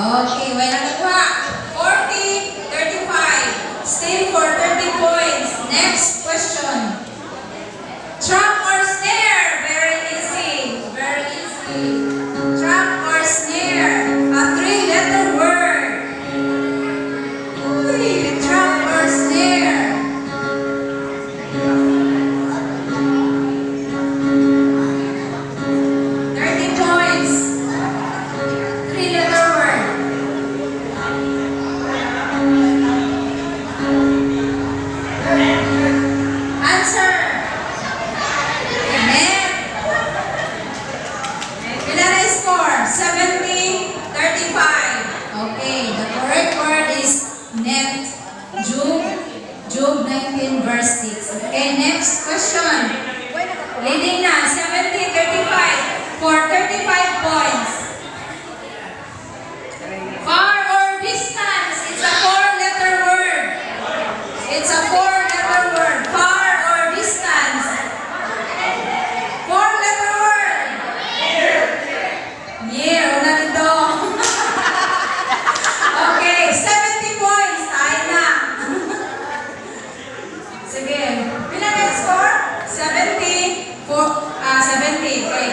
Okay, way nakakuha. 40, 35. Still for 30 points. Next question. Trap or snare? Very easy. Very easy. Trap or snare? A three-letter word. Uy, trap or snare? 30 points. Three-letter word. Answer. Net. Pila na score? 70, 35. Okay, the correct word is net. Job 19 verse 6. Okay, next question. Leading na, 70, 35 for 35 points. Far or distance? It's a four-letter word. It's a four-letter word. Far or distance? Four-letter word. Near. Una nito. Okay, 70 points. Tayo na. Sige. Pila na yung score? 70. Four, 70. Okay.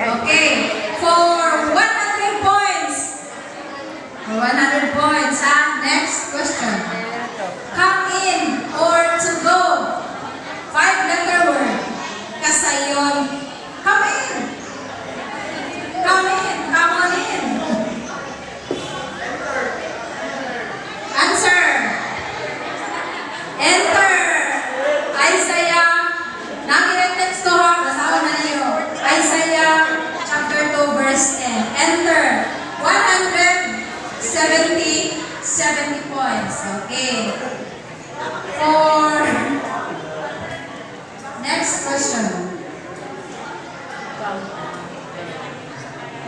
Okay. For 100 points. For 100 points, ha? Next question. Come in or to go. Five-letter word. Kasayon. Come in. Come in. Come on in. Answer. Enter. Isaiah. Nakita teksto ha. Basahon na niyo. Isaiah chapter 2 verse 10. Enter. 170 70 points. Okay. For next question.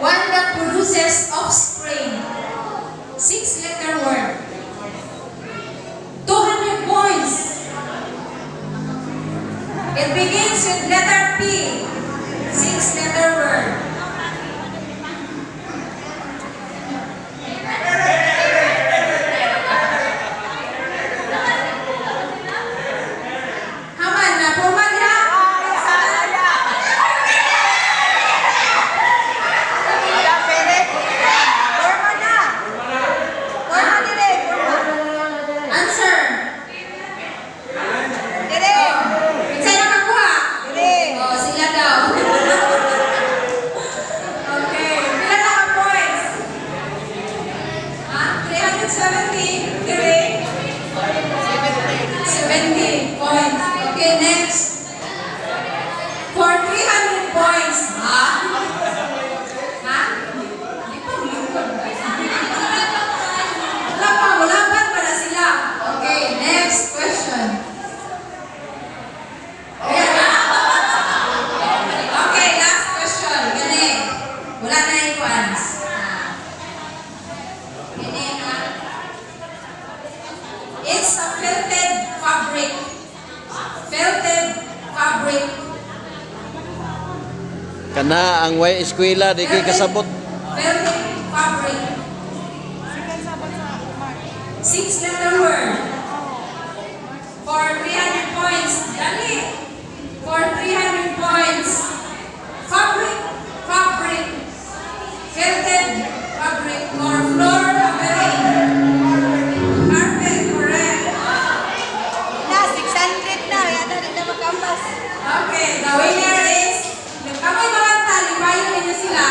One that produces offspring. Six-letter word. 200 points. It begins with letter P. Six-letter word. Haman na, purma diha. Wala, pere. Forma na. Forma dire, forma. Answer. Dire. Kinsay nakakuha? Dire. Oh, sila daw. Okay. Pila na ka points? Ha? 370. Dire. 70 points. Okay, next. For 300 points. Ha? Ha? Di pa, lingkod. Wala pa, wala pa na sila. Okay, next question. Ayan na. Okay, last question. Gani. Wala na yung ones. Ah. Gani, ha? It's a felted fabric. Felted fabric. Kana ang way eskwela di kay kasabot. Felted fabric. Six letter word. For 300 points. Dali. For 300 points. Fabric. Fabric. Felted fabric or floor covering. Carpet, correct. Na, 600 na. Yata di na makampas. Okay, the winner is, kamoy mga tali, bayo ninyo sila.